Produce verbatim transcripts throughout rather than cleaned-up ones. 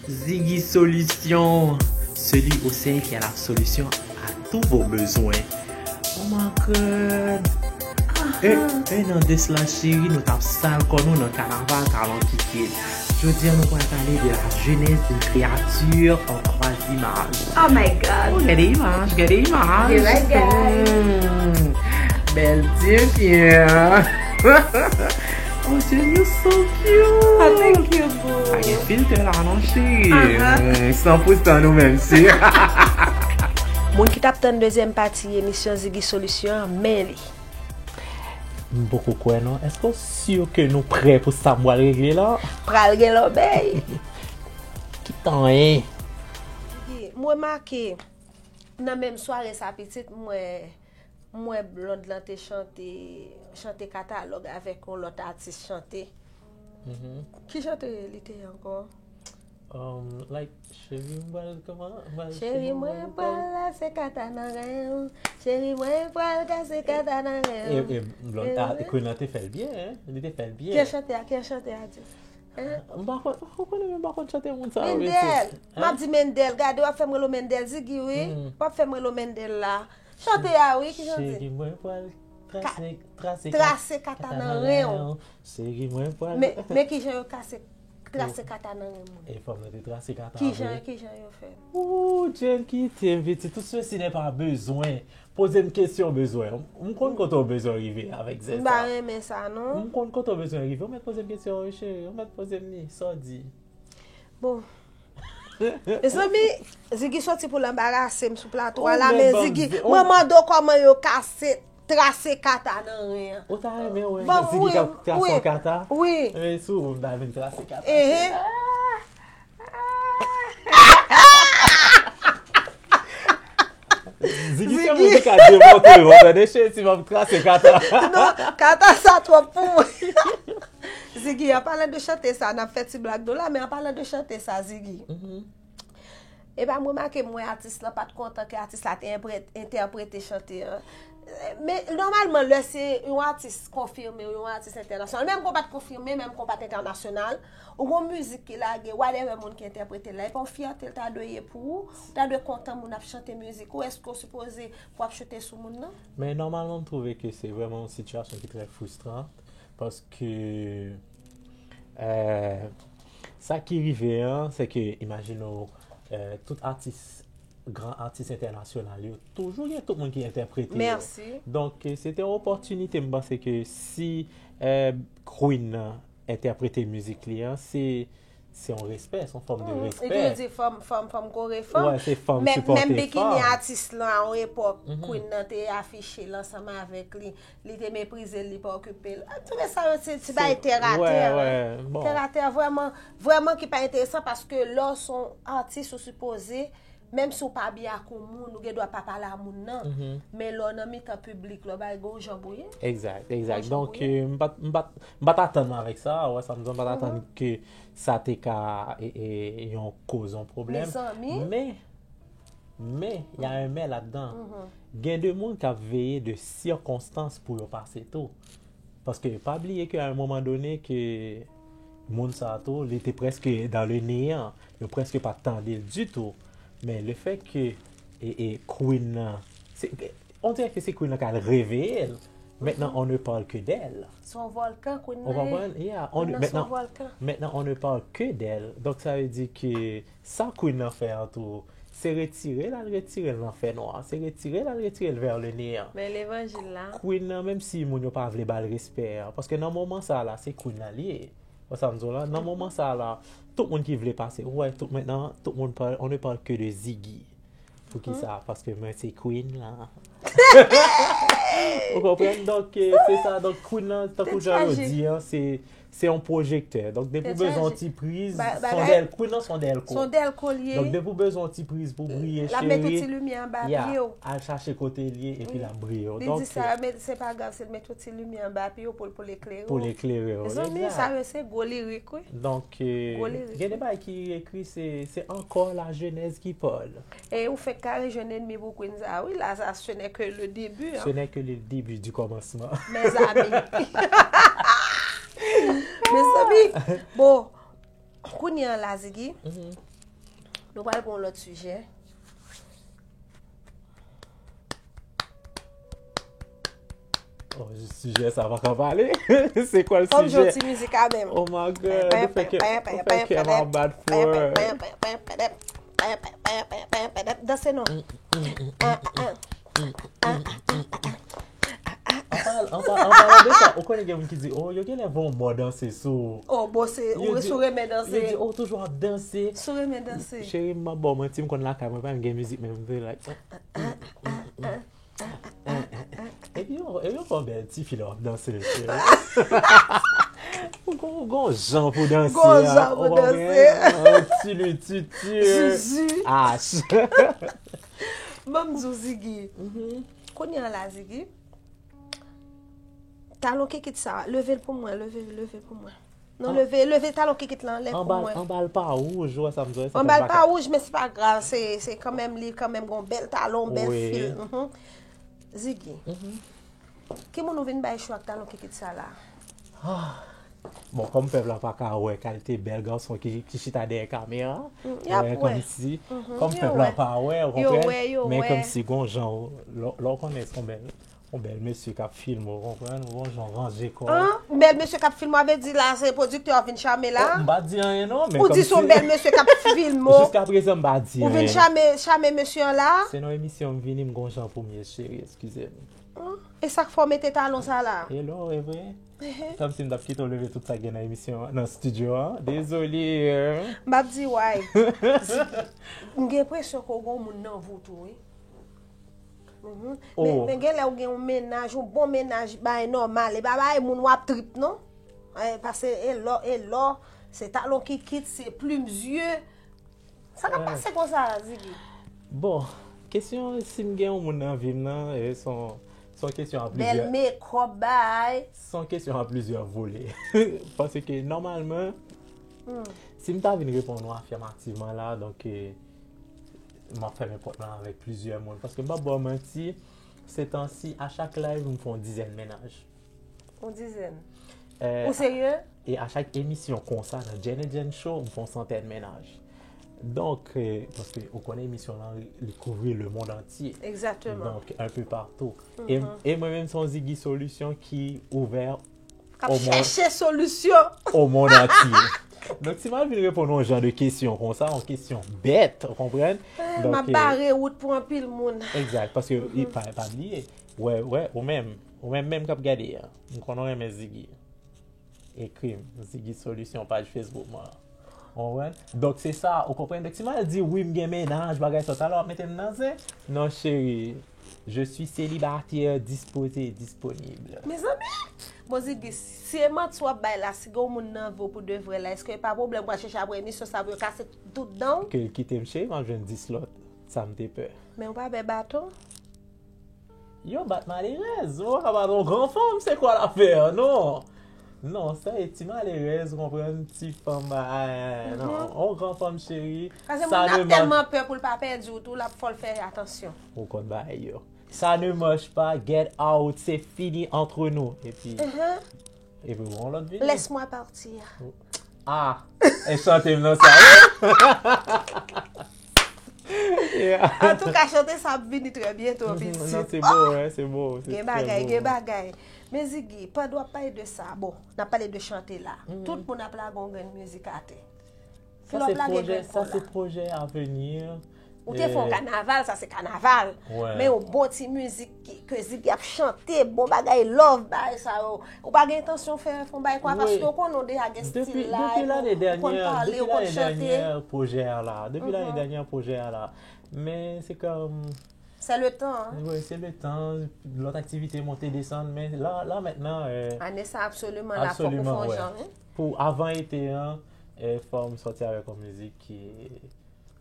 Ziggy Solution, celui ou sait qui a la solution à tous vos besoins. Oh my God. E, e nan de sla, cheri, nou t ap sal kò nou nan kanaval Talon Kikit. Jodi a, nou pral pale de la jeunesse d'une créature en croise d'image. Oh my God. Oh, gade imaj, gade imaj. Bèl ti fi. Oh, Jen, you so cute. Oh, thank you, boo. Pa gen filtè la non, cheri. Aha. Mm, san pou san nou menm, si. Moun ki t ap tann dezyèm pati emisyon Ziggy Solution an, men li. M poko kwè non. Èske w si ke nou prè pou sa m pral regle la? Pral gen lòbèy. Ki tan e? M remake nan menm sware sa pitit, m wè, m wè Blonde lan te chante, chante Katalòg avèk yon lòt atis chante. Mhm. Ki chante li te ye ankò? Um, like, cheri mwen pral kòman? Cheri mwen pral kase kata nan ren w. Cheri mwen pral kase kata nan ren w. E, e, Blonde, a, Queen lan te fè l byen, hein? Li te fè l byen. Ki chante a, ki chante a di? Hein? M pa konn, ou konnen, men m pa konn chante moun sa yo. Mendel. Hein? M ap di Mendel, gade, w ap fè m rele w Mendel Ziggy, wi. Mm. W ap fè m rele w Mendel la. Chante a, wi, ki jan di? Cheri mwen pral trase, trase, trase kata nan ren w. Cheri mwen pral. Men, men ki jan yo kase, trase kata nan ren moun? E fanm nan te trase kata vre. Ki jan, ki jan yo fè? Ooh, Jen, kite m, pitit, tout ceci n'est pas besoin. Poze m kesyon bezwen. M konn kote w bezwen rive avèk zen sa. M pa renmen sa, non. M konn kote w bezwen rive. Ou mèt poze m kesyon, wi, cheri. Ou mèt poze m li. Sa w di? Bon. Mezanmi, Ziggy soti pou l anbarase m sou plato a la, men Ziggy, mwen mande w kòman yo kase, trase kata nan ren an. Ou ta renmen wè Ziggy k ap trase yon kata? Wi. Men si w ta vin trase kata. Ehe. Ziggy se moun ki ka demontre w, tande, cheri, ti m ap trase kata. Non, kata sa twòp pou mwen. Ziggy, an palan de chante sa, n ap fè ti blag nou la, men an palan de chante sa, Ziggy. Mhm. Epa m remake m wè atis lan pa t kontan ke atis la te enprè-, entèprete chante an. Men nòmalman, lè se yon atis konfime ou yon atis entènasyonal, menm ke w pa t konfime, menm ke w pa t entènasyonal, ou gon mizik ki lage, whatever moun ki entèprete l la, e pa yon fyète l ta dwe ye pou ou? Ou ta dwe kontan moun ap chante mizik ou? Èske w sipoze pou ap choute sou moun nan? Men nòmalman, m twouve ke se vrèman yon sitiyasyon ki trè fristran, paske, eh, sa ki rive an, se ke, imajine w, eh, tout atis, gran atis entènasyonal yo, toujou gen tout moun ki entèprete yo. Mèsi. Donk, eh, se te yon opòtinite, m panse ke si, eh, Queen nan entèprete mizik li an, se, se yon respè, se yon fòm de respè. Epi yo di fanm, fanm, fanm kore fanm. Wè, se fanm sipòte fanm. Menm bikini atis lan, a yon epòk, Queen nan te afiche l ansanm avèk li. Li te meprize l, li pa okipe l. M twouve sa yo se ti bagay tèratè, hein. Tèratè, vrèman, vrèman ki pa enteresan, paske lè w se yon atis, ou sipoze, menm si w pa byen ak yon moun, ou gen dwa pa pale a moun nan. Men lè w nan mitan piblik, lè w bay gwo jan pou ye. Egzak, egzak. Donk, eh, m pa t, m pa t, m pa t atann avèk sa, wè sa m di, m pa t atann ke sa te ka, e, e, yon koz yon pwoblèm. Mezanmi. Men, Men, y a un mais ladan. Gen de moun k ap veye de sikonstans pou yo pase tou. Paske pa bliye ke a un moman done ke moun sa tou, li te prèske dans le néant. Yo prèske pa t tande l ditou. Men le fè ke, e, e, Queen nan, se, on dirè ke se Queen nan k al reveye l. Maintenant, on ne parle que d'elle. Se yon vòlkan, Queen nan ye. Ou konprann? Yeah. Queen nan se yon vòlkan. Maintenant, on ne parle que d'elle. Donk, sa vle di ke sa Queen nan fè an tou, se retire l al retire l nan fènwa. Se retire l al retire l vers le néant. Men levanjil la. Queen nan, menm si moun yo pa vle ba l respè an, paske nan moman sa la, se Queen nan li ye. Wè sa m di w la? Nan moman sa la, tout moun ki vle pase, ou wè, tout, maintenant, tout moun parle, on ne parle que de Ziggy. Poukisa? Paske mwen se Queen la. Ou konprann? Donk, eh, se sa. Donk, Queen nan, tankou jan yo di an, se, se yon pwojektè. Donk, depi w bezwen yon ti priz, se yon dèlko. Queen nan se yon dèlko. Se yon dèlko l ye. Donk, depi w bezwen yon ti priz pou w briye, cheri, l ap met yon ti limyè anba pye w. Al chache kote l ye, epi l ap briye w. Li di sa, men se pa grav, se l met yon ti limyè anba pye w pou l, pou l eklere w. Pou l eklere w. Mezanmi, sa yo se gwo lirik, wi. Donk, eh, gen de bagay ki ekri, se, se encore la jeunesse qui parle. E ou fèk ka rejwenn ènmi pou Queen sa, wi, la, sa, ce n'est que le début, hein. Ce n'est que le début du commencement. Mes amis. Mezanmi, bon, Kounye a la, Ziggy, nou pral pran yon lòt sijè. Oh, sijè sa pa ka pale. Se kwa l sijè? Fò m jwe yon ti mizik a menm. Oh my God, ou fè kè, ou fè kè m ap bat fò. Danse non. An palan de sa, ou konnen gen moun ki di, oh, yo genlè voye yon mò danse sou. Oh, bon, se, ou sou renmen danse. Yo di, oh, toujou ap danse. Sou renmen danse. Cheri, m ap ba w manti, m konn lakay mwen pa menm gen mizik, men m vle like. Epi yo, epi yo fè yon bèl tifi lè w ap danse, cheri. Ou gon, ou gon jan pou danse. Gon jan pou danse. Ti li, ti, ti. Ach. Ban m di w, Ziggy. Kounye a la, Ziggy. Talon kikit sa, leve l pou mwen, leve, leve pou mwen. Non, leve, leve talon kikit lan anlè pou mwen. Anba l pa wouj, ou wè sa m di w, se pa. Anba l pa wouj, men se pa grav, se, se kanmenm li, kanmenm gon bèl talon, bèl fil. Ziggy, ki moun ou vin bay cho ak talon kikit sa la? Bon, kòm pèp la pa ka wè kalite bèl gason ki, ki chita dèyè kamera, kòmsi, kòm pèp la pa wè, ou konprann? Men kòmsi gon jan, lè w konnen se yon bèl yon bèl mesye k ap filme w, ou konprann? Ou gon jan w ranje kò w. An, bèl mesye k ap filme w, sa vle di la se pwodiktè a vin chame la? M pa di anyen non, men kòmsi. Ou di se yon bèl mesye k ap filme w. Jiskaprezan m pa di anyen. Ou vin chame, chame mesye an la? Se nan emisyon m vini, m gon jan pou m ye, cheri, eskize m. E sa k fè w mete talon sa la? Hello, e vre? Kòmsi m t ap kite w leve tout sa k gen nan emisyon an, nan estidyo an. Dezole. M p ap di why. M gen enpresyon ke w gon moun nan vou tou, wi. Men, men genlè ou gen yon mennaj, yon bon mennaj, bagay nòmal. E pa bagay moun w ap trip, non. Paske e lò, e lò, se talon kikit, se plim zye. Sa k ap pase konsa, Ziggy? Bon, kesyon si m gen yon moun nan vi m nan, se yon, se yon kesyon a plizyè. Bèl makeup, bagay. Se yon kesyon a plizyè vole. Paske nòmalman, si m ta vin reponn ou afèmativman la, donk, m ap fèmen pòt lan avèk plizyè moun. Paske m p ap ba w manti, se tansi, a chak live, m fè yon dizèn mennaj. Yon dizèn. Ou serye? E a chak emisyon konsa, nan Jen and Jen Show, m fè yon santèn mennaj. Donk, paske ou konnen emisyon lan, li kouvri lemonn antye. Egzakteman. Donk, un peu partout. E, e mwen menm, se yon Ziggy Solisyon ki ouvè. K ap chèche solisyon. Au monde entier. Donk, si m al vin reponn yon jan de kesyon konsa, yon kesyon bèt, ou konprann? M ap bare wout pou anpil moun. Egzak, paske, pa, pa bliye, wè, wè, ou menm, ou menm menm k ap gade a, m konnen w renmen Ziggy. Ekri m, Ziggy Solisyon, paj Facebook mwen an. Ou konprann? Donk, se sa, ou konprann? Donk, si m al di, wi, m gen mennaj, bagay sa, talè w ap mete m nan zen? Non, cheri. Je suis célibataire, disposé et disponible. Mezanmi! Bon, Ziggy, si se manti w ap bay la, si gen yon moun nan vi w pou de vrè la, èske e pa pwoblèm w pral chèche apre emisyon sa pou yo kase tout dan w? Ke l kite m, cheri, m ap jwenn dis lòt. Sa m te pè. Men ou pa pè baton? Yo bat malerèz. Ou pa ka bat yon gran fanm, se kwa lafè a? Non. Non, sa e ti malerèz, ou konprann, ti fanm, non. Yon gran fanm, cheri. Paske moun nan ap tèlman pè pou l pa pèdi w tou, l ap fè w fè atansyon. Ou konn bagay yo. Ça ne marche pas, get out, c'est fini entre nous. Epi, epi, yon lòt vini. Laisse-moi partir. Ah, e chante m nan sa, wi. Antouka, chante sa ap vini trè byento, pitit. Non, se bo, se bo. Gen bagay, gen bagay. Men Ziggy, pandan w ap pale de sa, bon, n ap pale de chante la. Tout moun ap lage yon grenn mizik atè. Ki lè w ap lage grenn kò w la? Sa se pwojè avenir. Ou te fè yon kanaval, sa se kanaval. Men yon bon ti mizik ke Ziggy ap chante, bon bagay, love, bagay sa yo. Ou pa gen entansyon fè, fè yon bagay kwa, paske ou konnen w deja gen stil la, ou konn pale, ou konn chante. Depi lane dènyè, depi lane dènyè pwojè a la. Depi lane dènyè pwojè a la. Men se kòm. C'est le temps, hein. Wi, se le tan. Lòt aktivite monte desann, men la, la mentnan. Ane sa, absoliman, la fòk ou fè yon jan, wi. Pou avan ete an, fò m sòti avèk yon mizik ki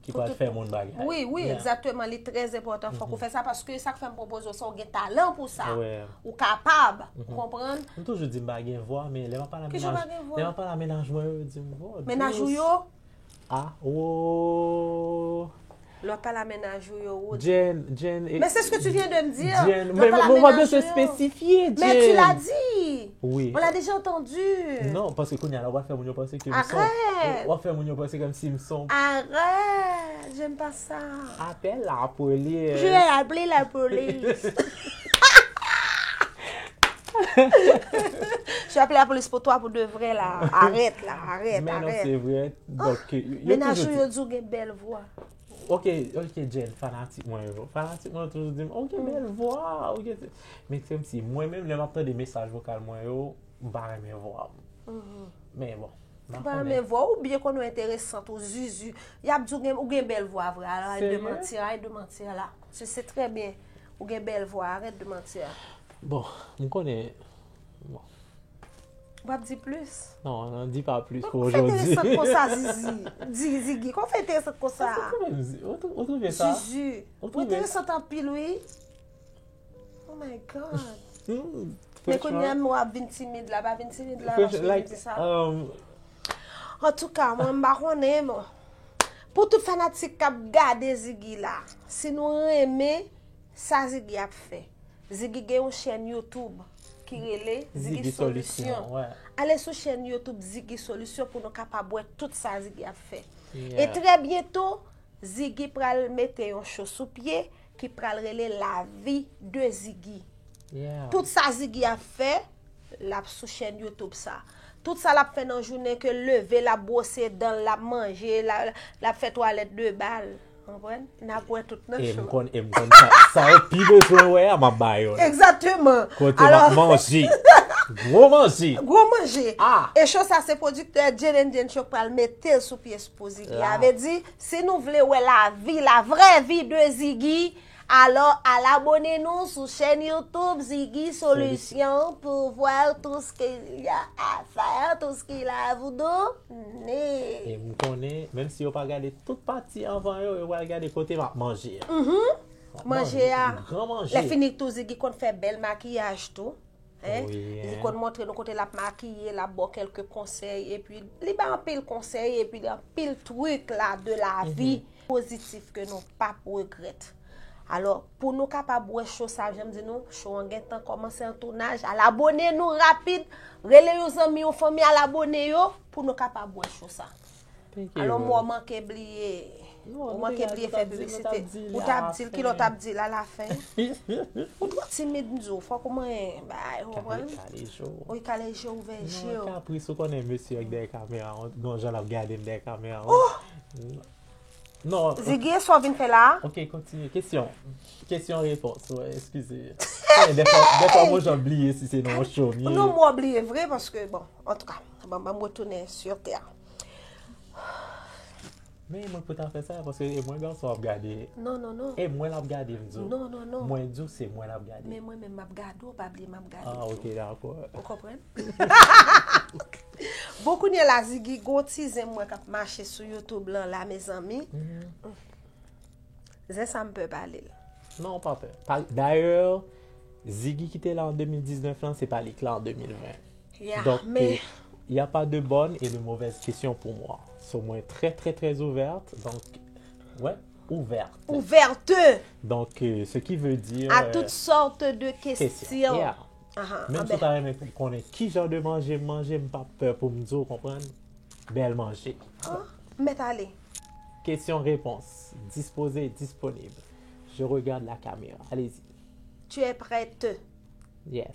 ki pral fè moun bagay. Wi, wi, egzakteman. Li trè enpòtan. Fòk ou fè sa paske sa k fè m pwopoze w sa, ou gen talan pou sa. Ou kapab. Ou konprann? M toujou di m pa gen vwa, men lè m ap pale a mennaj, lè m ap pale a mennaj mwen yo, yo di m, oh, Diyos. Mennaj ou yo? Ah, oh. Lè w ap pale a mennaj ou yo, ou di. Jen, Jen. Men se ce que tu viens de me dire. Jen, men mwen pa bezwen espesifye, Jen. Men tu l'as dit. Wi. On l'a déjà entendu. Non, paske kounye a la, w ap fè moun yo panse ke m son. Arrête. W ap fè moun yo panse kòmsi m son. Arrête, j'aime pas ça. Apèl lapolis. Je vais appeler la police. Je vais appeler la police pour toi, pour de vrai, là. Arrête, là. Arrête, Men non, arrête. Se vre. Donk, yo Mennaj toujou ou di. Yo di w gen bèl vwa. Ok, ok, Jen, fanatik mwen yo. Fanatik mwen yo toujou di m, ok, bèl vwa, ok. Men se kòmsi, mwen menm, lè m ap tande mesaj vokal mwen yo, m pa renmen vwa m. Men bon. Ou pa renmen vwa, ou byen konn ou enteresant, ou zizi. Y ap di w gen, ou gen bèl vwa vre. Alors, arrête de mentir, arrête de mentir là. Je sais très bien. Ou gen bèl vwa, arrête de mentir. Bon, m konnen. Bon. W ap di plis? Non, non, di pa plis Ou pou fè jodi. Enteresant konsa, Zizi. Di, Zigi, kon fè enteresant konsa? Ou twouve sa? Zizi. Ou Ou twouve sa? Enteresant anpil, wi. Oh my God. Hmm, Men kounye a, franchman. Mwen ap vin timid la, pa vin timid la, Franch- paske like, Zigi sa. um, Antouka, mwen m pa konnen, bon. Pou tout fanatik k ap gade Zigi la, si nou renmen sa Zigi ap fè, Zigi gen yon chèn YouTube ki rele Zigi Zigi Solisyon. Solisyon, wè. Ale sou chèn YouTube Zigi Solisyon pou nou kapab wè tout sa Zigi ap fè. E Yeah. Trè byento, Zigi pral mete yon show sou pye ki pral rele Lavi de Zigi. Yeah. Tout sa Zigi ap fè, l ap sou chèn YouTube sa. Tout sa l ap fè nan jounen, ke l leve, l ap bwose dan l, l ap manje, l ap, l ap fè twalèt de bal. Konprann? N ap wè tout nan E m show. Konn, e m konn sa, sa yo pi bezwen wè a, m ap ba yo l. Egzakteman. Kote m ap manje. Gwo manje. Gwo manje. Ah. E show sa se pwodiktè Jen and Jen Show k pral mete l sou pye pou Zigi. La. Sa vle di, si nou vle wè lavi, la vraie vie de Zigi, alò al abone nou sou chèn YouTube Zigi Solisyon pour voir tout ce qu'il y a à faire, tout ce qu'il a à vous donner. E m konnen, menm si yo pa gade tout pati anvan yo, yo pral gade kote m ap manje a. Mhm. M ap Manje a. Gran manje. Lè fini tou, Zigi konn fè bèl makiyaj tou. Hein? Wi, Li hein. Konn montre nou kote l ap makiye, l ap ba w kèlke konsèy, epi li bay anpil konsèy, epi li anpil trik la de la vi pozitif ke nou p ap regrèt. Alò, pou nou kapab wè show sa, jan m di nou, show an gentan kòmanse an tounaj. Al abone nou rapid, rele yon zanmi, yon fanmi, al abone yo, pou nou kapab wè show sa. Thank you. Alò, mwen manke bliye. Non, Ou nou manke te bliye nou fè t ap di- nou t ap piblisite. di li Ou a t ap la di l, fen. ki lè w t ap di l alafen? Ou twò timid, m di w. Fòk ou manyen bay, ou konprann? Kale, kale je w. Ou kale je, ouvè je Non, w. Kapris, ou konnen mesye ak dèyè kamera, on- gon jan l ap gade m dèyè kamera. Oh! Non. Zigi, e sa w vin fè la? Ok, kontinye. Kesyon. Kesyon repons. Wè, eskize. Dèfwa, dèfwa mwen jan bliye si se nan yon show m ye. Non, mwen bliye vre, paske, bon, antouka, ban, ban m retounen sur terre. Men mwen pou ta fè sa, paske e mwen gason ap gade. Non, non, non. E mwen l ap gade, m di w. Non, non, non. Mwen di w se mwen l ap gade. Men mwen menm m ap gade w, pa bliye m ap gade Ah, w ok, tou. Dakò. Ou konprann? Bon, kounye a la, Zigi, gon ti zen mwen k ap mache sou YouTube lan la, mezanmi. Zen sa m pè pale l. Non, pa pè. Pa- Dayè, Zigi ki te la an de mil diznèf lan, se pa li k la an de mil ven. Yeah, Donc, men euh, il n'y a pas de bonne et de mauvaise question pour moi. So, mwen très, très, très ouverte. Donc, ouais, ouverte. Ouverte. Donc, euh, ce qui veut dire À euh, toutes sortes de questions. Yeah. Aha, Menm ah si w ben. ta renmen konnen ki jan de manje m manje, m pa pè pou m di w, konprann. Bèl manje. Ah, mèt ale. Question-réponse. Disposé, disponible. Je regarde la caméra. Allez-y. Tu es prête. Yes.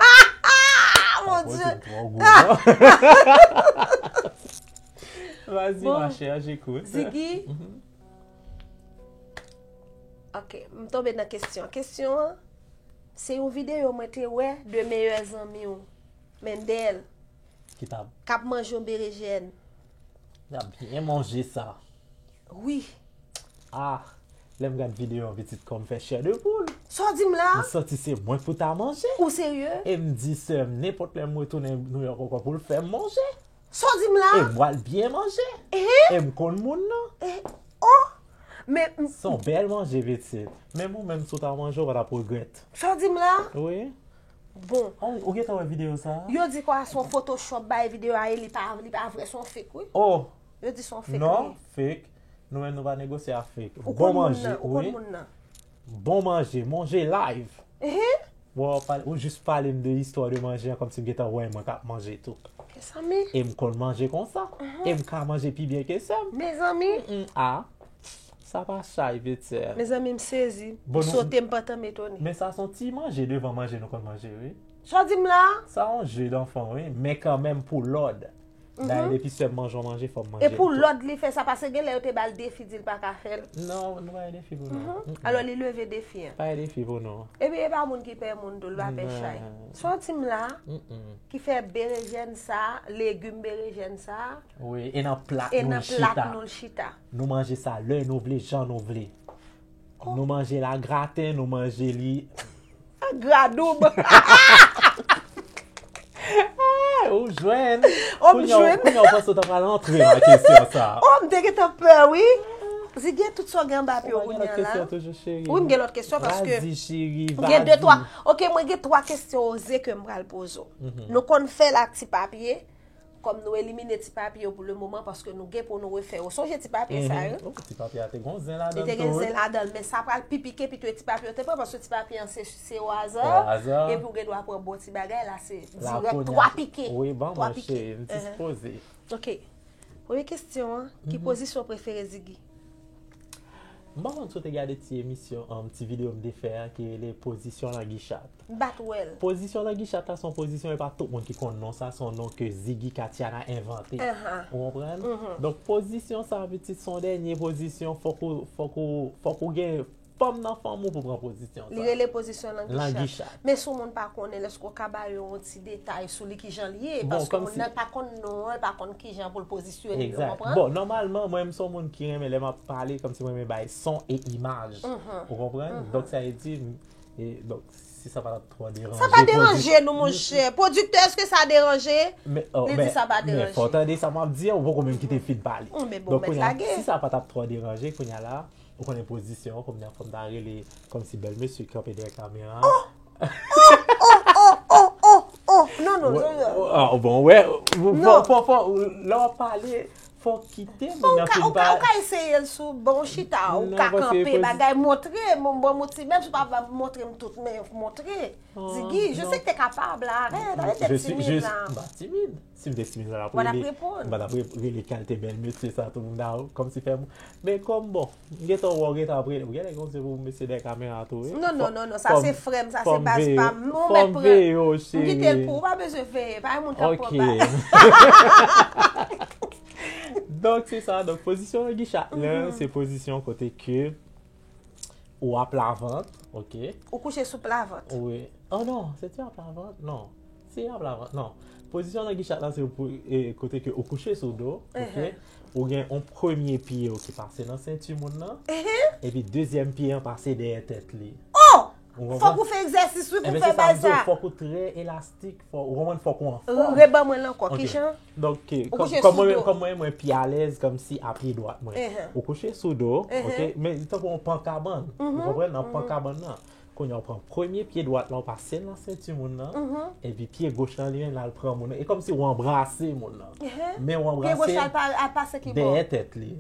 Ah, mon Pwopo Dieu. Se twò gwo, non? Vas-y, Bon. Ma chère, j'écoute. Ziggy. Mhm. Ok, m tonbe nan kesyon. Kesyon an, se yon videyo mwen te wè de meyè zanmi w, Mendel, Ki ta k ap manje yon berejèn. N ap byen manje sa. Wi. Ah, lè m gad videyo an, pitit kò m fè chè de poul. Sa w di m la? M santi se mwen pou ta manje. Ou serye? E m di sè m, nenpòt lè m retounen Nouyòk ankò pou l fè m manje. Sa w di m la? E m pral byen manje. Eh? E m konn moun nan. Eh? Oh! Men, m- Se yon bèl manje, pitit. Menm ou menm, si w ta manje, w pa t ap regrèt. Sa w di m la? Wi. Bon. Oh, ou gentan wè videyo sa a? Yo di kwa se yon Photoshop bay videyo a e li pa, li pa vre, se yon fake, wi. Oh, Yo di se yon fake, non, wi. Fake. Nou menm, nou pa negosye a fake. Ou Bon konn moun manje, nan, ou konn wi. Moun nan. Bon manje, manje live. Ehe. Bon, ou pale, ou jis pale m de istwa de manje an, kòmsi m gentan wè mwen k ap manje tou. Mezanmi. E m konn manje konsa. E m ka manje pi byen ke sè m. Mezanmi. Mm, ah. Sa pa chay, petè. Mezanmi, m sezi. M sote, m pantan, m etone. Men sa se yon ti manje devan manje nou konn manje, wi. Sa w di m la? Sa yon jeu d'enfant, wi. Men kanmenm pou lòd. Dayè, depi sè m manje yon manje, fò m manje l tou. E pou lòd li fè sa, paske gen lè yo te ba l defi, di l pa ka fè l. Non, nou pa gen defi pou nou. Alò, li leve defi an. Pa gen defi pou nou. Epi, e pa moun ki pè moun tou, l pa pè chay. Sa w di m la? Ki fè berejèn sa, legim berejèn sa. Wi, e nan plat nou l chita. Nou manje sa lè nou vle, jan nou vle. Nou manje l a graten, nou manje li. Gra doub. Ou jwenn. Kounye a, kounye a, ou panse w ta pral antre nan kesyon sa. Oh, m te gentan pè, wi. Zigi, tout sa w gen anba pye w kounye a la. Wi, m gen lòt kesyon paske m gen de, twa. Ok, mwen gen twa kesyon oze ke m pral poze w. Nou konn fè l ak ti papye. Kòm nou elimine ti papye yo pou le moman, paske nou gen pou nou refè yo. Sonje ti papye sa yo? Oh, ti papye a te gon zen ladan l tou, wi. Li te gen zen ladan l, men sa pral pi pike pito e ti papye yo te pran, paske ti papye an se, se o aza. O aza. Epi ou gen dwa pran bon ti bagay la, se dirèk twa pike. Wi, ban mwen, cheri, m dispoze. Ok. Premye kesyon an, ki pozisyon w prefere, Zigi? M pa konn si w te gade ti emisyon, um, ti videyo m te fè a ki rele Pozisyon Langichat. M pa t wè l. Pozisyon Langichat la se yon pozisyon, e pa tout moun ki konn non sa, se yon non ke Ziggy Katiana envante. Ou konprann? Donk, pozisyon sa, pitit, se yon dènye pozisyon, fòk ou, fòk ou, fòk ou gen fanm nan fanm ou pou pran pozisyon sa. Li rele pozisyon Langichat. Langichat. Men si yon moun pa konnen, èske w ka ba yo yon ti detay sou li, kijan l ye? Paske moun nan pa konn non an, l pa konn kijan pou l pozisyone, ou konprann? Bon, nòmalman, mwen, m se yon moun ki renmen lè m ap pale, kòmsi mwen renmen bay son e imaj. Ou konprann? Donk, sa vle di, e, donk, si sa pa t ap twò deranje. Sa pa deranje nou, monchè. Pwodiktè, èske sa deranje? Li di sa pa deranje. Men fò w tande sa m ap di an, ou poko menm kite fin pale. Donk, kounye a, si sa pa t ap twò deranje, kounye a la, ou konnen pozisyon an, kounye a fò m ta rele kòmsi bèl mesye ki kanpe dèyè kamera an. Oh! Oh, oh, oh, oh, oh, oh! Non, non, non, non. Ah, bon, wè, fò, fò, fò, lè w ap pale, fò w kite moun nan fin pale. Ou ka eseye l sou bon chita, ou ka kanpe, bagay, montre, bon, bon, ti, menm si w pa montre m tout, men montre. Ziggy, je sais que t'es capable, arrête, arrête d'être timide là. M pa timid. Si m te timid, m pa t ap rele, m pa t ap re-, rele kalite bèl mesye sa, tout moun ta kòmsi fè m. Men kòm, bon, m gentan wè w gentan ap rele. Ou genlè gon se pou mesye dèyè kamera tou, wi. Non, non, non, non, sa se frè m, sa se baz pa m. Fò m veye w, cheri. M kite l pou ou, pa bezwen veye, pa gen moun k ap pran bal. Donk, se sa. Donk, pozisyon Langichat la, se pozisyon kote ke ou aplavant, ok? Ou kouche sou plavant. Wi. Oh non, se ti aplavant? Non. Se aplavant, non. Pozisyon Langichat la, se pou, e, kote ke ou kouche sou do, ok? Ou gen yon premye pye ou ki pase nan senti moun nan, epi dezyèm pye an pase dèyè tèt li. Oh! Ou konprann? Fòk ou fè egzèsis, wi, pou fè bagay sa. Fòk ou trè elastik, fòk, ou konprann, fòk ou anfòm. Reban mwen l ankò, kijan? Donk, kòm mwen, kòm mwen, mwen pi alèz kòmsi a pye dwat mwen. Ou kouche sou do, ok? Men tankou yon pan kabann. Ou konprann? Nan pan kabann nan. Kounye a, ou pran premye pye dwat la, ou pase l nan senti moun nan, epi pye goch lan, li menm, l al pran moun nan. E kòmsi ou anbrase moun nan. Men ou anbrase dèyè tèt li.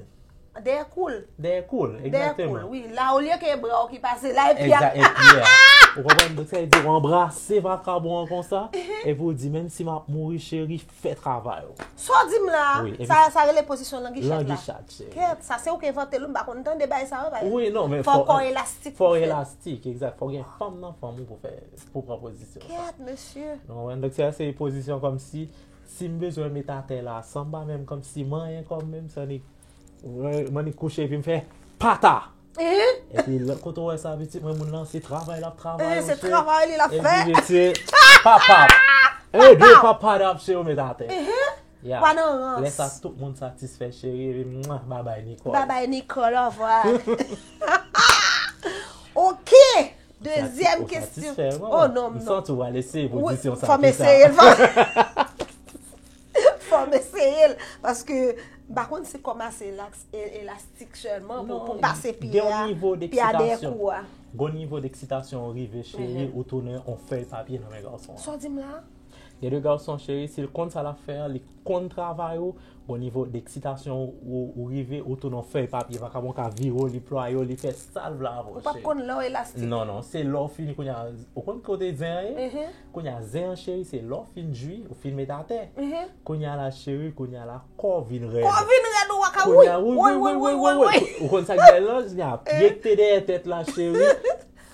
Dèyè kou l. Dèyè kou l, egzakteman. Dèyè kou l, wi. La, olye ke e bra w ki pase la, e pye a. Egza-, e pye a. Ou konprann? Donk, sa vle di, ou anbrase vakabon an konsa, epi ou di, menm si m ap mouri, cheri, fè travay ou. Sa w di m la, sa, sa rele pozisyon Langichat la. Langichat, cheri. Kèt, sa se ou ki envante l, m pa konn tande bagay sa yo, bagay. Wi, non, men fò kò elastik pou fè. Fò elastik, egzak. Fò gen fanm nan fanm ou pou fè, pou pran pozisyon sa. Kèt, mesye. Ou konprann? Donk, sa se pozisyon kòmsi, si m bezwen met atè la, san m pa menm kòmsi manyen kò m menm, sa ni Mwen, mwen ni kouche epi m fè pata. Epi lòt kote w wè sa, pitit mwen, moun lan se travay l ap travay, se travay li l ap fè. Epi mesye, papap. E de papap ap che yo met atè. Pa nan rans. Lè sa, tout moun satisfè, cheri. Epi, mwa, babay, Nicole. Babay, Nicole, au revoir. Ok. Dezyèm kesyon. Oh non, non. M santi w al eseye pozisyon sa. Fò m eseye l. Fò m eseye l. Paske m pa konn si kò m ase elaks-, e-, elastik sèlman pou, pou m pase pye a, pye a dèyè kou a. Gon nivo deksitasyon ou rive, cheri, ou tounen on fèy papye nan men gason an. Sa w di m la? Gen de gason, cheri, si l konn sa l ap fè an, li konn travay ou, bon nivo deksitasyon ou, ou rive, ou tounen yon fèy papye, vakabon ka vire w, li plwaye w, li fè sa l vle avè w, cheri. Ou p ap konn lè w elastik. Non, non, se lè w fini kounye a, ou konn kote zen an ye? Kounye a zen an, cheri, se lè w fin jwi, ou fin met atè. Kounye a la, cheri, kounye a la, kò w vin rèd. Kò w vin rèd, ou waka, wi, wi, wi, wi, wi, wi. Ou konn sa k bèl lan? Kounye a, pye k te dèyè tèt la, cheri,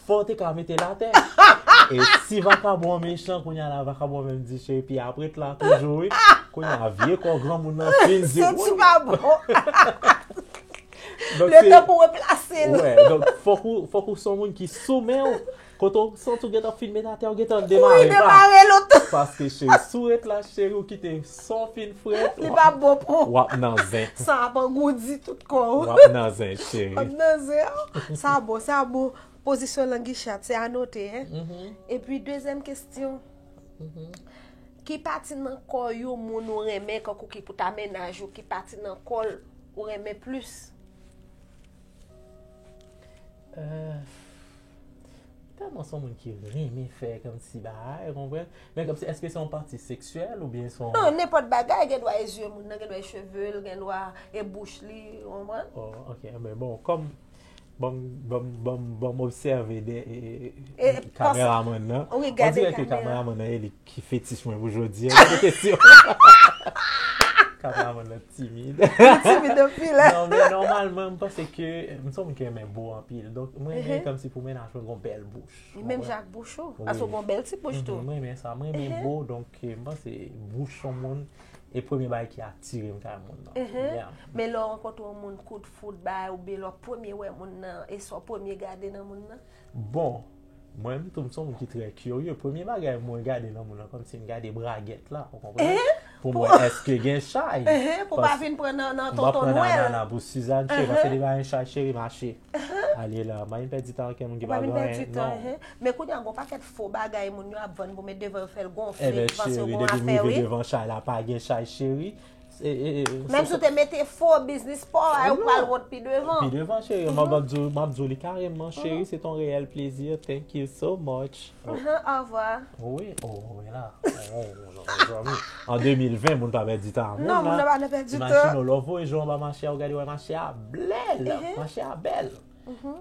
fò w te ka mete l atè. E si vakabon an mechan, kounye a la, vakabon an menm di, cheri, pye a ap ret la toujou, wi. Kounye a, vye kò granmoun nan fin di, santi pa bon. Letan pou replase l. Wè, donk, fòk ou, fòk ou se yon moun ki sou men w. Kote w santi w gentan fin met atè, w gentan demare. Wi, demare l oto. Paske, cheri, si w ret la, cheri, ou kite san w fin frèt. Li p ap bon pou w. W ap nan zen. San ap angoudi tout kò w. W ap nan zen, cheri. W ap nan zen. Sa bon, sa bon. Pozisyon langi chat, se anote, en. Epi, dezyèm kesyon. Ki pati nan kò yon moun ou renmen, kankou ki pou ta mennaj ou, ki pati nan kò l ou renmen plis? Euh, tèlman se yon moun ki renmen fè kòmsi bagay, ou konprann? Men kòmsi, èske se yon pati seksyèl oubyen se yon... Non, nenpòt bagay, gen dwa e zye moun nan, gen dwa e cheve l, gen dwa e bouch li, ou konprann? Oh, ok, men bon, kòm, ban m, ban m, ban m, ban m obsève de, e, e, kameramann nan. On dirè ke kameramann nan e li ki fetich mwen pou jodi a. Gade kesyon. Kameramann nan timid. Li timid anpil. Non, men nòmalman, m panse ke m se yon moun ki renmen bo anpil. Donk, mwen renmen kòmsi pou mennaj mwen gon bèl bouch. Menm jan ak bouch ou. Paske ou gon bèl ti bouch tou. Mwen renmen sa. Mwen renmen bo, donk, eh, m panse bouch yon moun e premye bagay ki atire m kay moun nan. Yeah. Men lè w rankontre yon moun kout fout bay, oubyen lè w premye wè moun nan, e sa w premye gade nan moun nan? Bon, mwen menm tou, m se yon moun ki trè kirye. Premye bagay mwen gade nan moun nan, kòmsi m gade bragèt la, ou konprann? Pou m wè èske gen chay. Pou pa vin pran nan, nan tonton Nwèl. M pa pran nan nana pou Sizàn, cheri, paske li pa gen chay, cheri, mache. Ale la, m pa vin pèdi tan ak yon moun ki pa gen anyen, non. Men kounye a, gon pakèt fo bagay moun yo ap vann pou met devan yo, fè l gonfle, panse yo gon afè, wi. Devan chay la, pa gen chay, cheri. Menm si w te mete fo biznis pa w, ou pral wont pi devan. Pi devan, cheri. M ap di w, m ap di w li kareman, cheri, c'est un réel plaisir. Thank you so much. Au revoir. Wi, oh, men la. Oh, mezanmi. An de mil ven, moun pa pèdi tan ak moun la. Non, moun nan pa nan pèdi tan. Imajine w, lè w voye je w anba mache a, ou gade, wè mache a bèl. Mache a bèl.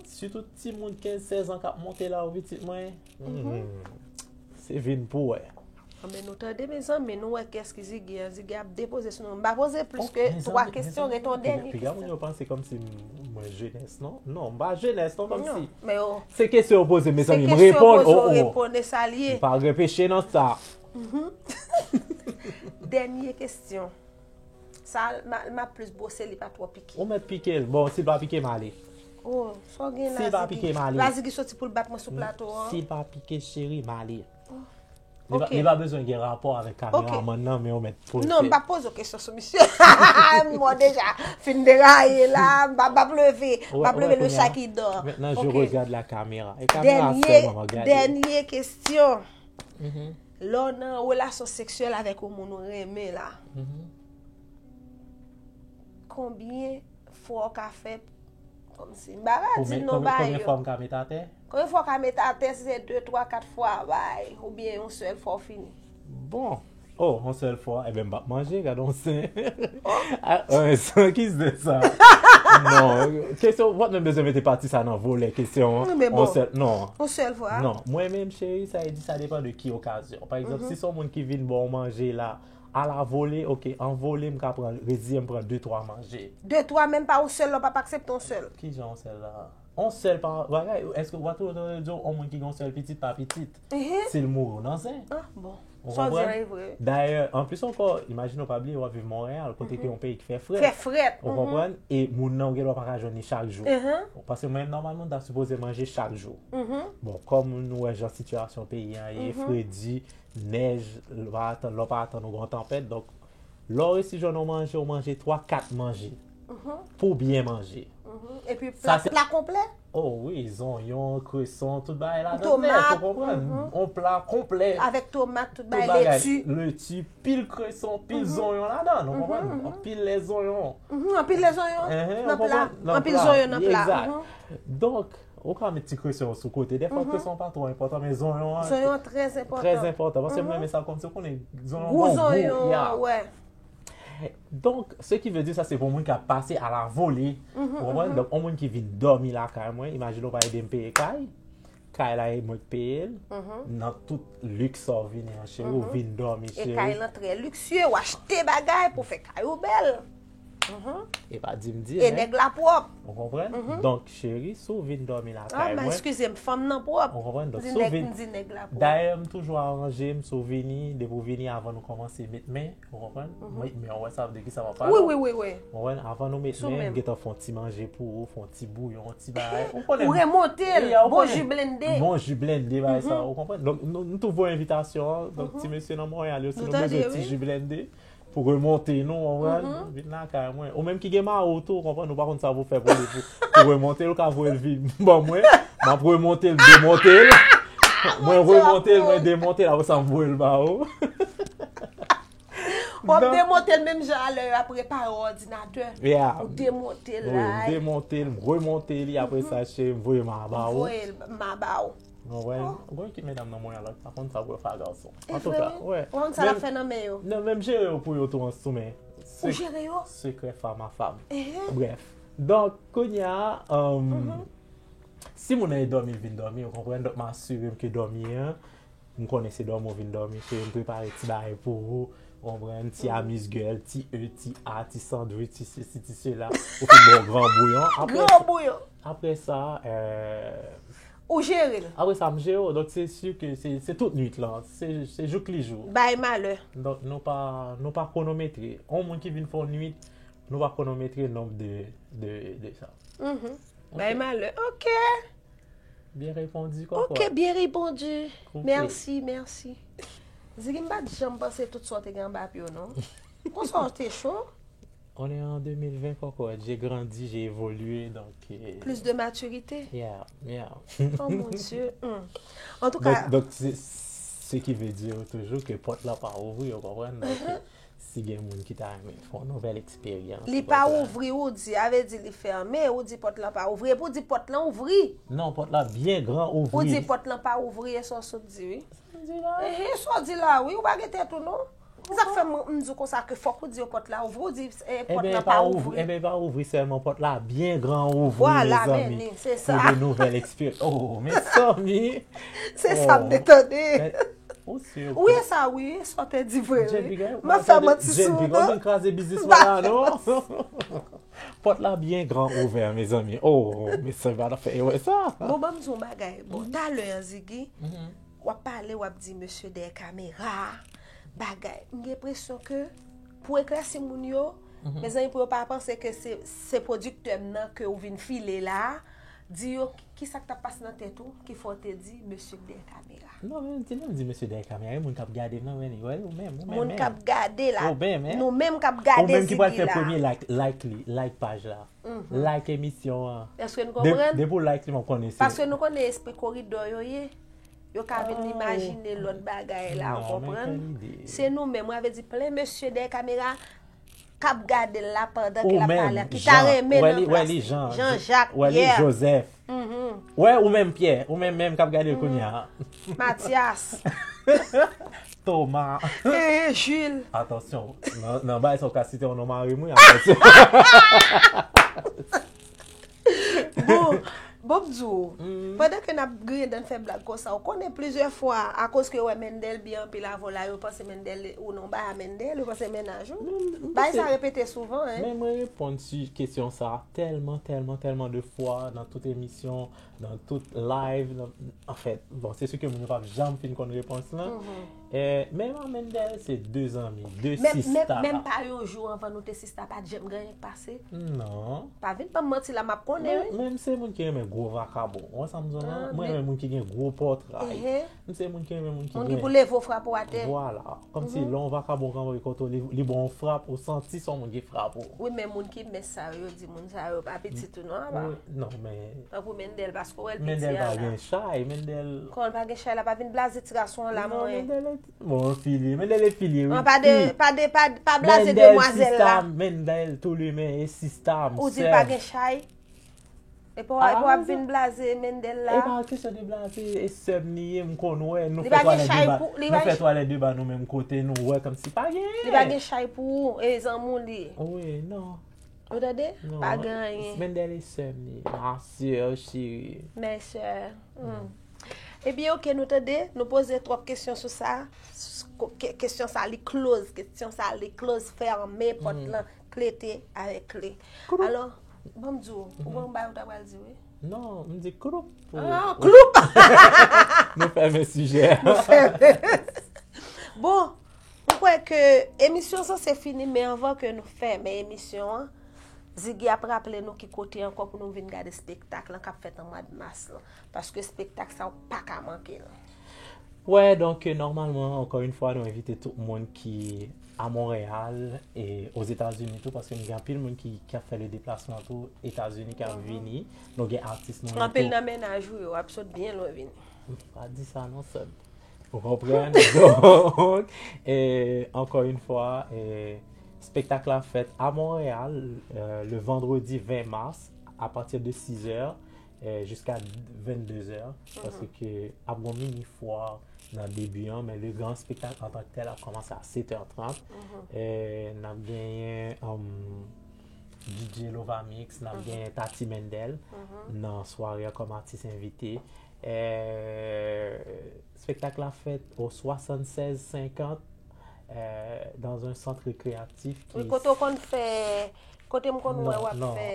Sitou timoun kenz, sèz an k ap monte la, ou pitit mwen. Se vin pou wè. Anben, nou tande, mezanmi, nou wè kiyès ki Ziggy an. Ziggy ap depoze sou nou. M pa poze plis ke twa kesyon, rete yon dènye kesyon. Piga moun yo panse kòmsi m, mwen jenès, non? Non, m pa jenès, non, kòmsi. Se kesyon yo poze, mezanmi, m reponn. Se kesyon yo poze, w reponn, e sa l ye. M pa repeche nan sa. Dènye kesyon. Sa, m a, m ap plis bwose, li pa twò pike. Ou mèt pike l. Bon, si l pa pike, m ale. Oh, sa w gen la, Ziggy? Si l pa pike, m ale. La, Ziggy soti pou l bat mwen sou plato an. Si l pa pike, cheri, m ale. Li pa, li pa bezwen gen rapò avèk kameramann nan, men ou mèt poze. Non, m pa poze w kesyon sou misye. M wè w deja fin deraye la, m pa, m p ap leve, m p ap leve le chat qui dort. Maintenant, je regarde la caméra. E kamera sèlman m ap gade. Dènye kesyon. Lè w nan relasyon seksyèl avèk yon moun ou renmen la, konbyen fwa w ka fè, kòmsi, m pa ka di non ba yo. Konbyen fwa m ka met atè? Konbyen fwa w ka met atè, si se de, twa, kat fwa, bay, oubyen yon sèl fwa w fini? Bon. Oh, yon sèl fwa, ebyen, m p ap manje, gade yon sen. Ah, euh, san ki se sa? Non, kesyon, w ap menm bezwen mete pati sa nan volè kesyon an. Wi, men bon. Yon sèl, non. Yon sèl fwa. Non, mwen menm, cheri, sa e di, sa depann de ki okazyon. Pa egzanp, si se yon moun ki vin ba w manje la, a la vole, ok, an vole, m ka pran, reziyen m pran de, twa manje. De, twa, menm pa yon sèl, lè w p ap aksepte yon sèl. Kijan yon sèl la? On sèl pa bagay, èske w pa tou lontan yo di w, on moun ki gen on sèl pitit pa pitit, si l mouri w nan zen? Ah, bon. Ou konprann? Dayè, anplis ankò, imajine w pa bliye w ap viv Monreyal, kote ke yon peyi ki fè frèt. Fè frèt. Ou konprann? E moun nan, ou gen dwa pa ka jwenn li chak jou. Paske mwen, nòmalman, m ta sipoze manje chak jou. Bon, kòm nou wè jan sitiyasyon peyi an ye, fredi, nèj, lè w pa atann, lè w pa atann, ou gen yon tanpèt, donk, lè w resi jwenn yon manje, ou manje twa, kat manje. Pou byen manje. Epi pla, pla konplè? Oh wi, zonyon, kreson, tout bagay ladan nèt, ou konprann? On pla konplè. Avèk tomat, tout bagay, leti. Leti, pil kreson, pil zonyon ladan, ou konprann? Anpil lè zonyon. Anpil lè zonyon nan pla. Anpil zonyon nan pla. Egzak. Donk, Ou ka met ti kreson sou kote. Dèfwa, kreson pa twò enpòtan, men zonyon an Zonyon an trè enpòtan. Trè enpòtan. Paske mwen renmen sa kòmsi ou konnen zonyon Gou bon zonyon gou. an, wè. Donk, ce qui veut dire sa, se pou moun k ap pase a la volée. Ou konprann? Donk, yon moun ki vin dòmi lakay mwen, imajine w pa ede m peye kay. Kay la, e mwen k peye l. Nan tout liks sa w vini an, cheri, ou vin dòmi, E cheri. Kay lan trè liksye, ou achte bagay pou fè kay ou bèl. E pa di m di, E nèg la pwòp. Ou konprann? Donk, cheri, si w vin dòmi Ah, lakay ma mwen, eskize m, fanm nan pwòp. Ou konprann? Donk, Di si w nèg, vin- m di nèg la pwòp. Dayè, m toujou aranje m, si w vini, depi w vini, avan nou kòmanse met men, ou konprann? Mwen, men w wè sa de ki sa m ap pale. Wi, wi, wi, wi. Ou konprann? Avan nou met Sou men, menm. M gentan fè yon ti manje pou ou, fè yon ti bouyon, yon ti bagay. Ou konnen. Ou remonte l, Yeah, ou bon konnen. Ji blende. Bon ji blende, bagay sa, ou konprann? Donk, nou, nou tou voye envitasyon an. Donk, ti mesye nan Monreyal yo, si Nou nou tande, bezwen ti wi. Ji blende, pou remonte nou, ou konprann? Vin lakay mwen. Ou menm ki gen mawo tou, ou konprann? Ou pa konn sa pou fè pou li, pou, pou remonte l, ou ka voye l vin ban mwen. M ap remonte l, demonte l. Mwen remonte l, mwen demonte l, apre sa, m voye l ba ou. W ap demonte l menm jan a lè y ap repare òdinatè. Yeah. Ou demonte l Wi, la. demonte l, m remonte li, apre sa, cheri, m voye m a ba ou. Voye l m a ba ou. Mwen wè, mwen ki medam nan Monreyal la, pa konn sa pou yo fè a gason. E Antouka, vre, wi. Wè. Ou konn sa l ap fè nan men yo. Non, menm jere yo pou yo tou an sou men. Ou jere yo? Sekrè fam a fam. Ehe. Bref. Donk, kounye a, um, si moun nan e dòmi, l vin dòmi, ou konprann, donk m asire m ke dòmi an, m konnen se dòmi ou vin dòmi, cheri, m prepare ti bagay pou ou, ou konprann, ti amuse-gueule, ti E, ti A, ti sandwich, ti sesi, ti sela, ou fin bon gran bouyon. Apre Gran bouyon. Apre sa, euh, Ou jere l. Apre sa, m jere w. Donk, se si ke se, se tout nwit lan. Se, se jouk li jou. Bay malè. Donk, nou pa, nou pa kwonometre. Yon moun ki vin fè yon nwit, nou pa kwonometre nonb de, de, de sa. Bay malè. Ok. Byen reponn, kokot. Ok, byen reponn. Koupe. Mèsi, mèsi. Ziggy, m pa t janm panse tout sa w te gen anba pye w, non. Konsa w te cho. On est en deux mille vingt, kokot. J'ai grandi, j'ai évolué, donc, euh, Plus de maturité. Yeah, yeah. Oh mon Dieu. Hmm. En tout Donc, cas, donc c'est ce qui veut dire toujours que pòt la pa ouvri, ou konprann? Donc, si gen moun ki ta renmen fè yon nouvèl eksperyans, li pa ouvri, ou di, a vle di li fèmen, ou di pòt lan pa ouvri, epi ou di pòt lan ouvri. Non, pòt la byen gran Ou ouvri. Di pòt lan pa ouvri, e sa w sot di, wi. M di la. Ehe, sa w di la, wi, ou pa gen tèt ou, non. Sa k fè m, m di w konsa ke fòk ou di yo pòt la ouvri, ou di eh, pòt Ebyen, lan pa pa ouvri, ouvri. Ebyen, pa ouvri, sèlman pòt la byen gran ouvri, Voilà, mezanmi. men, se sa. Pou de nouvèl eksperyans. Oh, mezanmi. Se sa m te tande. Men, ou si ou Wi, e sa, wi, sa w te di vre, Jane wi. Piga, M ap fè manti sou Jane ou, Piga, ou non. Vin kraze biznis mwen la, non? Pòt la byen gran ouvè, mezanmi. Oh, mezanmi, pa ta fè erè sa. Bon, ban m di w yon bagay. Bon, talè an, Ziggy, w ap pale, w ap di mesye dèyè kamera, bagay. M gen enpresyon ke pou eklèsi moun yo, mezanmi, pou yo pa panse ke se, se pwodiktè m nan ke w vin file la, di yo ki, ki sa k t ap pase nan tèt ou ki fè w te di mesye k dèyè kamera. Non, men, di menm di mesye dèyè kamera, e moun k ap gade m nan, men, wè, ou menm, ou menm, Moun k ap gade la, Ou menm, men. Nou menm k ap Ou gade menm ki pral Ziggy fè la. Premye like, like li, like paj la. Like emisyon an. Èske n De- konprann? Depi w like li, m ap konnen se. Paske nou konnen espri koridò yo ye. Yo ka vin imajine lòt bagay la, ou Non, men konprann? Kennedy. Se nou menm, mwen vle di plen mesye dèyè kamera k ap gade l la pandan ke Ou l ap menm, pale a, ki ta renmen wè nan li, wè plas li, li. Jean, Jean-Jacques, wè li, yeah. Joseph. Wè ou menm, Pierre, ou menm, menm k ap gade l kounye a. Mathias, Thomas. eh, Jules. Atansyon, nan, nan bagay sa ou ka site yon non mari m, wi, atansyon. Bon, bon, m di w, pandan ke n ap griyen dan n fè blag konsa, ou konnen plizyè fwa, akoz ke yo wè Mendel byen anpil avè w la, yo panse Mendel, ou nan bay a Mendel, yo panse mennaj ou. Bay sa repete souvan, hein. Men mwen reponn si kesyon sa tèlman, tèlman, tèlman de fwa nan tout emisyon, nan tout live, nan, anfèt, bon, se si ke moun yo p ap janm fin konn repons lan. Eh, men m a Mendel se de zanmi, de Menm, menm, sista. Menm pa yon jou anvan nou te sista, pa t janm gen anyen k pase. Non. Pa vin ban m manti la, m ap konnen, wi. Men, men m se moun ki renmen gwo vakabon. Ou wè sa m di w la? Ah, Mwen men- renmen moun ki gen gwo pòtra. Ehe. M se moun ki renmen moun ki Moun ki gen pou leve w frape w atè. Vwala. Kòmsi lè yon vakabon kanpe kote w, li, li ba w yon frap, ou santi se yon moun ki frape w. Wi, men moun ki mens sa yo, yo di moun sa yo pa pitit ou non, apa. Wi, non, men Tankou Mendel, paske w wè l piti Mendel a pa la. Gen chay, Mendel. Kòman l pa gen chay la, pa vin blaze ti gason an la, Non, mwen. Mendel, bon, filye. Mendel e filye, wi. An, pa de, Fi. pa de, pa, pa blaze Mendel, demwazèl sista la. M, Mendel, tou limen, e sista m, Ou di l sè pa m. Gen chay? Epi w ap vin blaze Mendel la. E pa kesyon de blaze, e sè m li ye, m konn wè. Nou fè twalèt de ba, nou fè twalèt de ba nou menm kote, nou wè kòmsi pa genyen. Li pa gen chay pou ou, e zanmi w li ye. Wi, non. Ou tande? Pa gen anyen. Mendel e sè m li ye. Ma sè cheri. Mes sè. Ebyen, oke, nou tande, nou poze twòp kesyon sou sa. Kesyon sa, li close. Kesyon sa, li close, fèmen pòt lan, klete avèk kle. Alò, ban m di w, ou konn bagay ou ta pral di, wi. Non, m di kloup. Ah, kloup! Nou fèmen sijè a. Nou fèmen. Bon, m kwè ke emisyon sanse fini, men anvan ke nou fèmen emisyon an, Ziggy ap raple nou ki kote ankò pou nou vin gade espektak lan k ap fèt an mwa mas lan. Paske espektak sa, ou pa ka manke l. Wè, donk, nòmalman, ankò yon fwa, nou envite tout moun ki a Monreyal e Ozetazini tou, paske nou gen anpil moun ki, ki ap fè le deplasman tou, Etazini, ki ap vini. Nou gen atis nou yo tou. Anpil nan mennaj ou yo ap sot byen lwen vini. Pa di sa non, sè m. Ou konprann? Donk, e, ankò yon fwa, e, espektak la fèt a Monreyal, e, le vandredi ven mas, a pati de sizè, e, jiska venndezè, paske ap gon mini fwa nan debi an, men le gran espektak antanktèl ap kòmanse a setè trant. E, n ap genyen, um, D J Lovamix, n ap genyen Tati Mendel nan sware an kòm atis envite. E, espektak la fèt o swasannsèz senkant, e, dans un centre récréatif ki... Wi, kote w konn fè, kote m konn wè w ap fè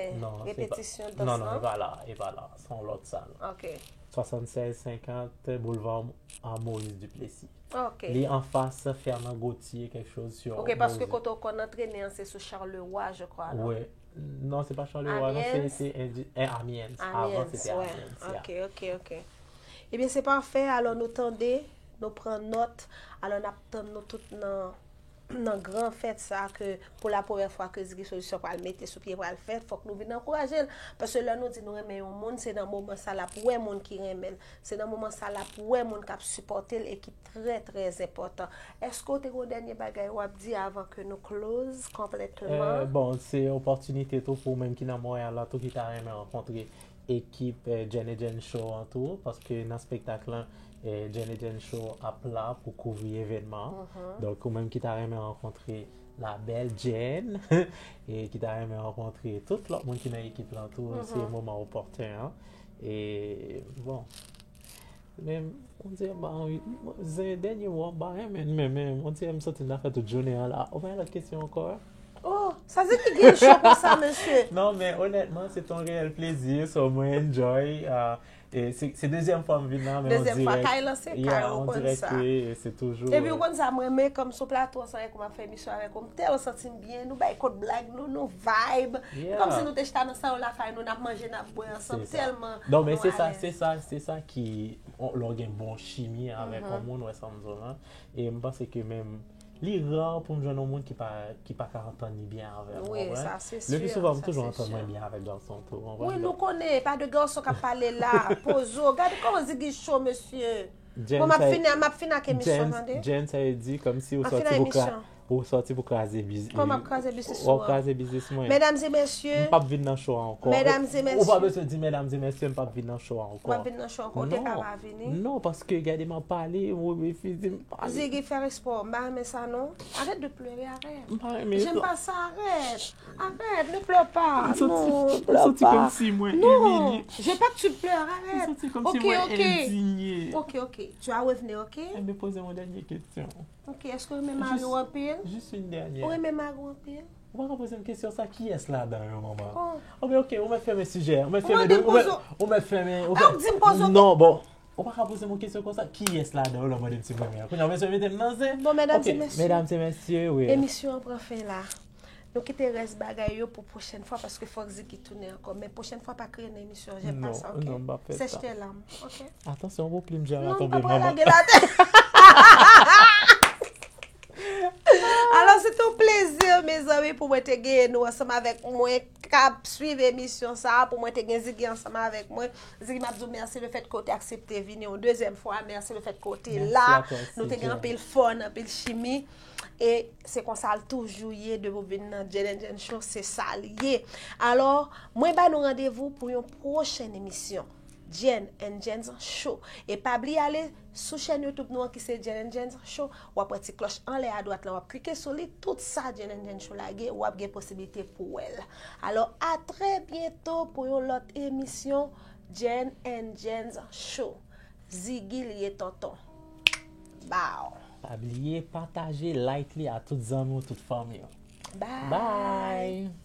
repetisyon dans lan? Non, non, e pa la, e pa la. Se yon lòt sal. Ok. Swasannsèz senkant Boulevard Maurice Duplessis. Ok. Li anfas Fernand Gauthier, kèk choz sou... Ok, paske kote w konn antrene an, se sou Charleroi, je crois, non? Wi. Non, se pa Charleroi, non, se, se Indi-, eh, Amiens. Avan, se te Amiens, ya. Ok, ok, ok. Ebyen, se pafè. Alò, nou tande, nou pran nòt. Alò, n ap tann nou tout nan, nan gran fèt sa ke pou la premyè fwa ke Ziggy Solution pral mete sou pye, pral fèt. Fòk nou vin ankouraje l. Paske lè nou di nou renmen yon moun, se nan moman sa l ap wè moun ki renmen l. Se nan moman sa l ap wè moun k ap sipòte l e ki trè, trè enpòtan. Èske w te gen yon dènye bagay w ap di avan ke nou close konplètman? Eh, bon, se opòtinite tou pou ou menm ki nan Monreyal la tou ki ta renmen rankontre ekip, eh, Jen e Jen Show an tou, paske nan espektak lan, eh, Jen e Jen Show ap la pou kouvri evènman an. Donk, ou menm ki ta renmen rankontre la belle Jen, e ki ta renmen rankontre tout lòt moun ki nan ekip lan tou, se moman opòtèn an. E, bon, men, on dirè m pa anvi, zen, dènye mo a, m pa renmen l, men, men, on dirè m santi m ta fè tout jounen an la. Ou pa gen lòt kesyon ankò? Oh, sa se ki gen cho konsa, mesye? Non, men onètman, se te yon reyèl plezi, so mwen enjoy, ah, e se, se dezyèm fwa m vin la, men on dirè, kay lan se kay, ou konn sa. Epi ou konn sa, mwen renmen kòm sou plato ansanm avèk ou, m ap fè emisyon avèk ou, m tèlman santi m byen, nou bay kot blag, nou, nou vibe. E kòmsi nou te chita nan salon lakay nou, n ap manje, n ap bwè ansanm, tèlman nou alèz. Non, men se sa, se sa, se sa ki, lè w gen bon chimi avèk yon moun, wè sa m di w lan. E m panse ke menm, li ra pou m jwenn yon moun ki pa, ki pa ka antann li byen avè m, ou konprann? Wi, sa se si, sa se si. Le pi souvan, m toujou antann mwen byen avèk gason tou, ou konprann? Wi, nou konnen, pa de gason k ap pale la, poze w. Gade kòman Ziggy cho, mesye. Bon, m ap fini, m ap fini ak emisyon, tande. Jen, sa vle di kòmsi ou sòti pou kra-, ou sòti pou kraze biznis. Kòman m ap kraze biznis ou an? W ap kraze biznis mwen. Medam e mesye. M p ap vin nan show a ankò. Medam e mesye. Ou pa bezwen di medam e mesye, m p ap vin nan show a ankò. Ou p ap vin nan show ankò, ou te ka pa vini. Non, paske gade m ap pale, ou refize m pale. Ziggy, fè respè w, m pa renmen sa non. Arrête de pleurer, arrête. M pa renmen sa. J'aime pas ça, arrête. Arrête, ne pleure pas. Non, pleure pas. M santi kòmsi mwen imilye. Non, je veux pas que tu pleures, arrête. M santi kòmsi mwen endinye. Ok, ok. Ok, ok. Tu vas revenir, ok? Enben, poze m yon dènye kesyon. Ok, èske w renmen mari w anpil? Jis, jis yon dènye. Ou renmen mari w anpil? Ou pa ka poze m kesyon sa, kiyès ladan yo, manman? Oh. Oubyen, ok, ou mèt fèmen sijè, ou mèt fèmen, ou mèt, ou mèt fèmen, ou fè... Ah, ou di m poze w. Non, bon, ou pa ka poze m yon kesyon konsa, kiyès ladan yo, lè w mande m si m renmen an? Kounye a, w bezwen mete m nan zen? Bon, medam e mesye. Ok, medam e mesye, wi. Emisyon an pran fen la. Nou kite rès bagay yo pou pwochèn fwa, paske fòk Ziggy tounen ankò. Men pwochèn fwa, pa kriye nan emisyon, j'aime pas ça, ok? Non, non, m p ap fè sa. Sèch tes larmes, ok? Atansyon, gwo plim jara tonbe, manman. Non, m p ap lage l atè. Alors, c'est un plaisir, mes Mezanmi, pou mwen te genyen nou ansanm avèk mwen k ap swiv emisyon sa a, pou mwen te gen Ziggy ansanm avèk mwen. Ziggy, m ap di w mèsi lefètke w te aksepte vini yon dezyèm fwa. Mèsi lefètke w te la. Nou te gen anpil fun, anpil chimi. E se konsa l toujou ye depi w vin nan Jen and Jen Show, se sa l ye. Alò, mwen ba nou randevou pou yon pwochèn emisyon. Jen and Jen's Show. E pa bliye ale sou chèn YouTube nou an ki se Jen and Jen's Show. W ap wè ti klòch anlè adwat lan, w ap klike sou li, tout sa Jen and Jen's Show lage, w ap gen posiblite pou wè l. Alò, a trè byento pou yon lòt emisyon Jen and Jen's Show. Ziggy li ye tonton. Bow. Pa bliye pataje, like li a tout zanmi w, tout fanmi w. Bye. Bye!